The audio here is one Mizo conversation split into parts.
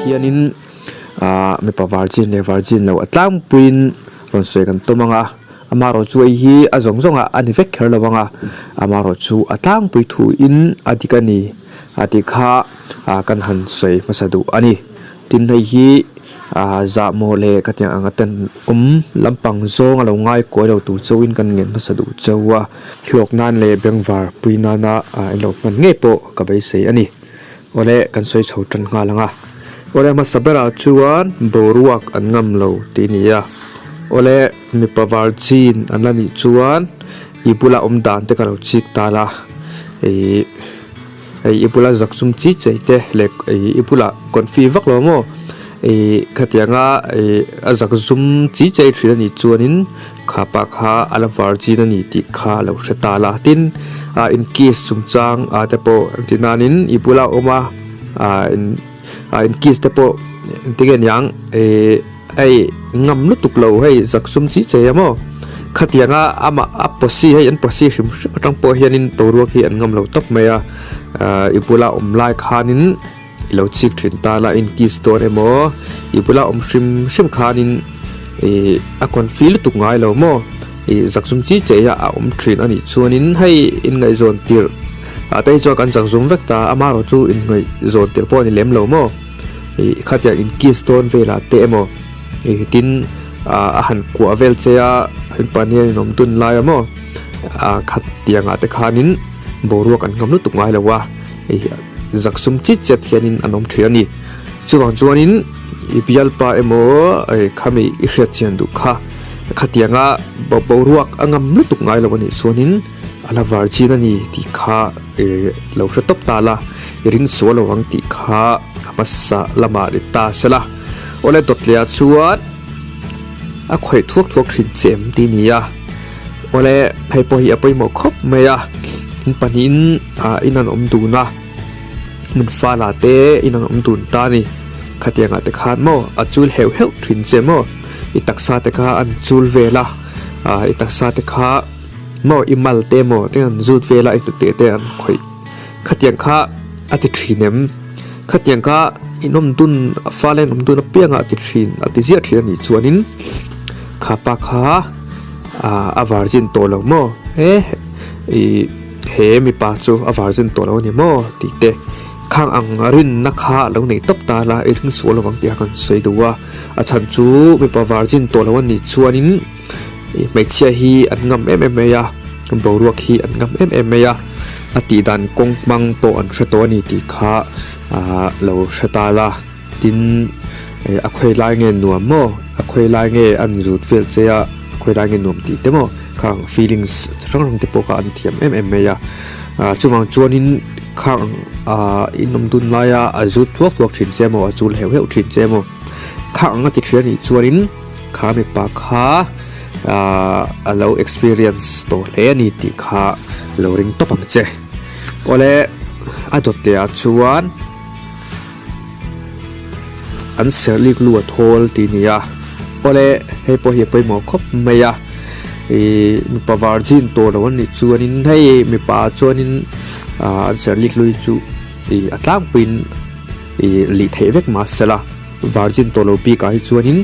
hianin ah mipa virgin leh virgin lo a tlangpuiin rawn sawi kan tum ang a amaherawhchu hei hi a zawng zawng ah a ni vek kher lo ang a amaherawhchu a tlangpui thuin a dik a ni a tih kha ah kan han sawi hmasa duh a ni tin hei hi ah zahmawh leh ka tiang ang a ten awm lampang zawng a lo ngai kuai lo tur chauhin kan ngen hmasa duh chauh a hlawk nan leh bengvar pui nana ah en lo hman ngei pawh ka beisei a ni. Awle kan sawi chho tan nghal ang a, awle hmasa berah chuan boruak an ngam lo tih a ni a, awle mipa virgin an la nih chuan i bula awm dan te ka lo chik tal a, ih hei i bula zak zum chi chei te leh ih i bulah confi vak lo maw ih khatianga ih a zak zum chi chei thin a nih chuanin kha pa kha a la virgin a ni tih kha a lo hre tal a tin ah in kiss chungchang ah te pawh an ti nanin i bula awm a ah in ah in kiss te pawh engtin nge niang ih hei ngam lutuk lo hei zak sum chi chei a maw khatianga amah a posi hei an posi hrim hrim atang pawh hianin boruak hi an ngam lo tawp mai a ah i bula awm lai khanin I lo chik thin ta la in kiss dawn emaw i bula awm hrim hrim khanin ih a confi lutuk ngai lo maw ih zakzum chi chei a a awm thin a nih chuanin hei inngaihzawn tirh ah te hi chuan kan zakzum vek ta amaherawh chu inngaihzawn tirh pawh a ni lem lo maw ih khatiang in kiss dawn velah te emaw ih tin ah a han kuah vel che a in pahnih an inawm dun lai a maw ah khatiang ah te khanin boruak an ngam lutuk ngai lo a ih. Zaksum chit chet hianin an awm thin a ni. Chuvang chuanin i bialpa emaw khami i hriat chian duh kha khatianga boruak a ngam lutuk ngai lo a nih chuanin a la virgin a ni tih kha lo hre tawp ta la, i ring sual lo ang tih kha a hmasa lamah ni ta se la. Awle dawtleah chuan a khawih thuak thuak thin che em tih a ni a. Awle hei pawh hi a pawimawh khawp mai a, in pahnihin ah in an awm dun a, hmun fala te in an awm dun ta a ni. Khatiang ah te khan maw a chul heuh heuh thin che maw i taksa te kha an chul vel a, ah i taksa te kha maw i mal te maw te an zut vel a i hnute te an khawih. Khatiang kha a ti thin em? Khatiang kha in awm dun fala in awm dun apiang ah a ti thin a ti ziah thin a nih chuanin kha pa kha. Ah a virgin tawh lo maw he ih he mipa chu a virgin tawh lo a ni maw tih te khang ang rinna kha a lo nei tawp ta la i ring sual lovang tih a kan sawi duh a a chhan chu mipa virgin tawh lo a nih chuanin ih hmeichhia hi an ngam em em mai a boruak hi an ngam em em mai a a tih dan kawng hmang pawh an hre tawh a ni tih kha ah lo hre ta la. Tin, a khawi lai nge nuam maw? A khawi lai nge an zut vel che a, a khawi lai nge nuam tih te maw? Khang feelings chi hrang hrang te pawh kha an thiam em em mai a. Chuvang chuanin khang in awm dun laia a zut thuak thuak thin che maw, a chul heuh heuh thin che maw? Khang ang a ti thin a nih chuanin kha mipa kha a lo experience tawh hle a ni tih kha lo ring tawp ang che. Awle, a dawt leh ah chuan. An serh lik lu a thawl tih a ni a, awle hei pawh hi a pawimawh khawp mai a, ihh mipa virgin tawh lo an nih chuanin hei mipa chuanin ah an serh lik lui chu ih a tlangpuiin ih lih theih vek mahsela virgin tawh lo bikah hi chuanin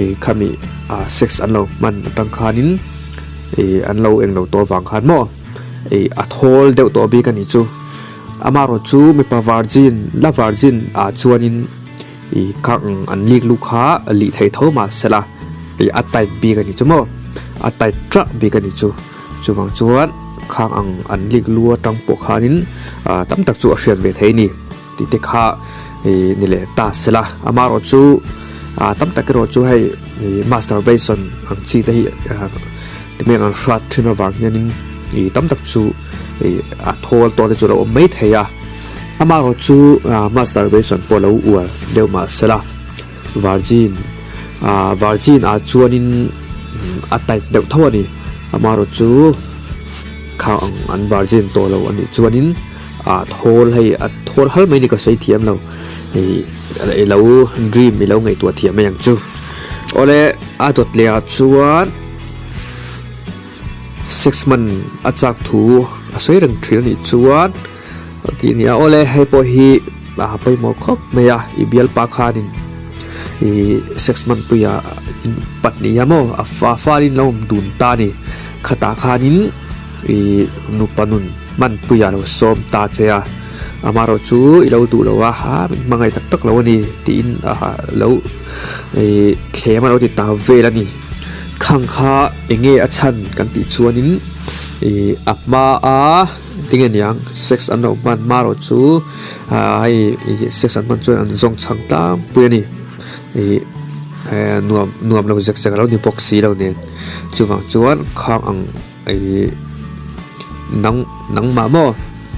ih khami ah sex an lo hman atang khanin ih an lo englo tawh avang khan maw ih a thawl deuh tawh bik a nih chu. Amaherawh chu mipa virgin la virgin ah chuanin ih khang an lik lu kha lih theih tho mah sela ih a tight bik a ni chu maw a tight tah bik a ni chu chuvang chuan khang ang an lik lu atang pawh khanin ah tam tak chu a hriat ve thei a ni tih te kha ih ni leh ta sela amaherawh chu ah tam tak erawh chu hei ih masturbation ang chi te hi ah ti mai ang an hrat thin avang hianin ih tam tak chu. Ih a thawl tawh te chu lo awm mai thei a, amaherawh chu masturbation pawh lo uar deuh mah sela virgin ah virgin ah chuanin a tight deuh tho a ni, amaherawh chu kha ang an virgin tawh lo a nih chuanin ah thawl hei a thawl hal mai ni ka sawi thiam lo ih i lo dream i lo ngaihtuah thiam mai ang chu awle a dawt leh ah chuan. Sex man a chak thu a sawi reng thin a nih chuan tih a ni a, awle hei pawh hi a pawimawh khawp mai a, i bialpa khanin ih sex hmanpuia in pat ni a maw a fa falin lo awm dun ta a ni. Khatah khanin ih nupa nun hmanpuia lo sawm ta che a, amaherawh chu i lo duh lo a, ha min hmangaih tak tak lo a ni tiin lo ih thlem a lo ti ta vel a ni. Khang kha eng nge a chhan kan tih chuanin ih a hmaa tinge niang sex an lo hman hma erawh chu ah hei ih sex an hman chuan an zawng chhang tlangpui a ni ih nuam nuam lo zek zek a lo ni bawk si lo nen chuvang chuan khang ang ih nang nangmah maw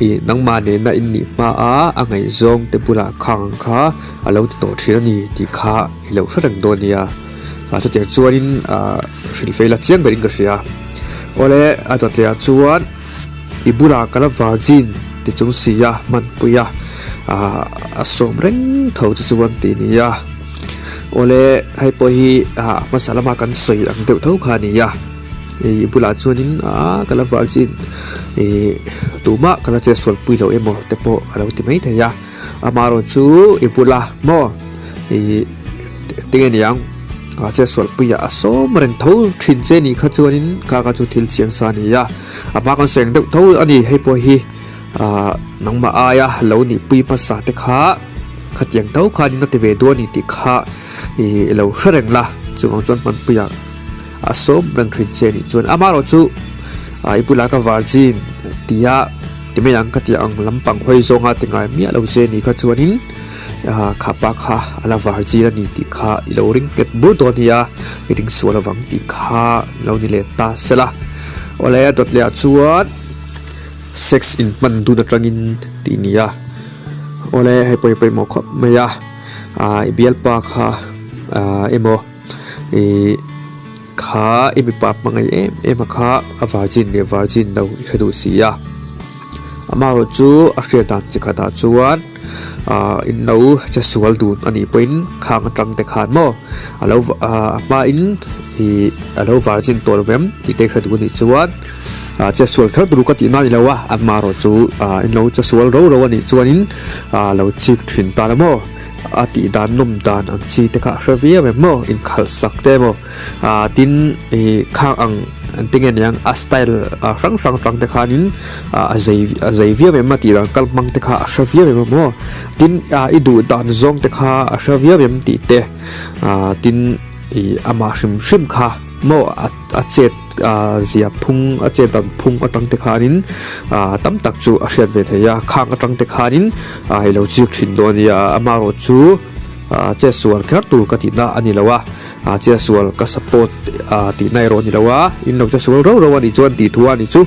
ih nangmah nena in nih hma a a ngaihzawng te bulah khang ang kha a lo ti tawh thin a ni tih kha i lo hre reng dawn nia. Ah chutiang chuanin ah hrilh fei la chiang berin ka hria awle a dawt leh ah chuan i bulah ka la virgin ti chung si a hmanpui a ah a sawm reng tho chu chuan tih a ni a awle hei pawh hi ah hmasa lama kan sawi ang deuh tho kha a ni a i bulah chuanin ah ka la virgin ih tumah ka la chetsual pui loh emaw te pawh a lo ti maithei a. Amaherawh chu i bula maw ih tinge niang a chetsual puiah a sawm reng tho thin che nih kha chuanin kha kha chu thil chiang sa a ni a, a hma kan sawi ang deuh tho a ni hei pawh hi ah nangmah aia lo nih pui hmasa te kha khatiang tho khanin a ti ve dawn a ni tih kha ih lo hre reng la chuvang chuan hmanpuiah. A sawm reng thin che nih chuan amaherawh chu i bulah ka virgin tia ti mai ang ka ti ang lampang hawi zawnga ti ngai miah lo che nih kha chuanin kha pa kha a la virgin a ni tih kha i lo ring nghet bur dawn nia i ring sual avang tih kha lo ni leh ta sela awle a dawt leh ah chuan sex in hman dun atangin tih nia awle hei pawh hi pawimawh khawp mai a i bialpa kha emaw. Ih kha i mipa hmangaih em em a kha a virgin leh virgin lo i hre duh si a amaherawh chu a hriat dan chi khatah chuan ah in lo che sual dun a nih pawhin khang atang te khan maw a lo ah a hmain ih a lo virgin tawh lo em tih te hre duh a nih chuan ah che sual kher tur ka tih na a ni lo a amaherawh chu ah in lo che sual ro ro a nih chuanin ah lo chik thin ta la maw. A tih dan nawm dan ang chi te kha a hre viau em maw inkhalh sak te emaw ah tin ih khang ang an ti nge niang a style ah hrang hrang atang te khanin ah a zei a zei viau em a tih dan kal hmang te kha a hre viau em maw tin ah i duh dan zawng te kha a hre viau em tih te ah tin ih amah hrim hrim kha maw a a chet ah zia phung a chet dan phung atang te khanin ah tam tak chu a hriat ve thei a khang atang te khanin ah i lo chik thin dawn a nia amaherawh chu ah chetsual kher tur ka tihna a ni lo a ah chetsual ka support ah tihna erawh a ni lo a in lo chetsual rau rau a nih chuan tih thu a nih chu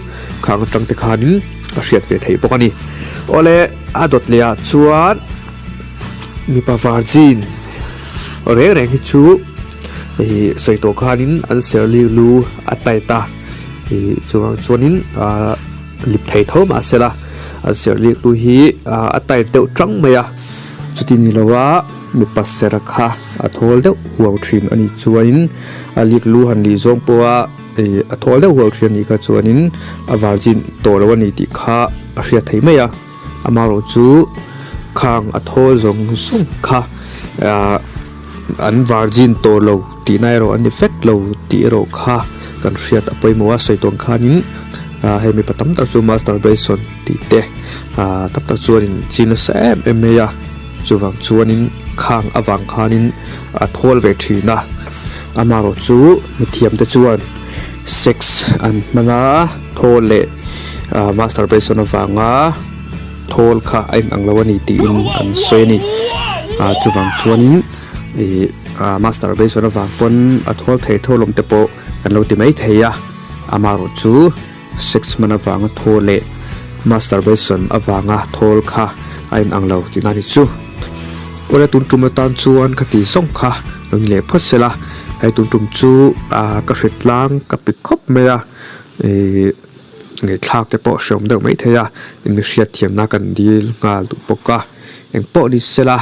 khang atang te khanin a hriat ve theih bawk a ni awle a dawt leh ah chuan mipa virgin reng reng hi chu. Ih sawi tawh khanin an serli lu a tight a ih chuvang chuanin ahh lip thei tho mahse la an serli lu hi ah a tight deuh tang mai a chuti ni lova mipa sera kha a thawl deuh huau thin a nih chuanin a lik lu han lih zawng pawha ih a thawl deuh huau thin a nih kha chuanin a virgin tawh lo a ni tih kha a hriat theih mai a. Amaherawh chu khang a thawl zawng zawng kha ahh an virgin tawh lo tihna erawh a ni vek lo tih erawh kha kan hriat a pawimawh a sawi tawn khanin ah hei mipa tam tak chu masturbation tih te ah tam tak chuanin chin nasa em em mai a chuvang chuanin khang avang khanin a thawl ve thin a amaherawh chu mithiam te chuan sex an hmang a thawl leh ah masturbation avanga thawl kha a inang lo a ni tiin an sawi a ni ah chuvang chuanin ih ah masturbation avang pawn a thawl thei thawl awm te pawh kan lo ti mai thei a amaherawh chu sex hman avanga thawl leh masturbation avanga thawl kha a inang lo tihna a ni chu. Awle tun tum atan chuan ka ti zawng kha lo ni leh phawt sela hei tun tum chu ah ka hritlang ka pe khawp mai a ih ngaihthlak te pawh hreawm deuh mai thei a mihriat thiamna kan dil nghal duh bawk a engpawh ni sela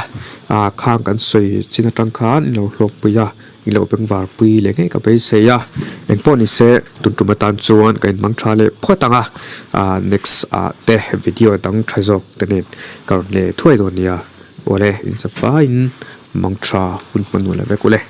ah khang kan sawi chin atang khan in lo hlawkpui a in lo bengvar pui leh ngei ka beisei a engpawh ni se tun tum atan chuan ka inhmang tha leh phawt ang a ah next ah te video dang tha zawk te nen ka rawn leh thuai dawn nia. Awle, insafaiin mangtha hun hmannual vek ule.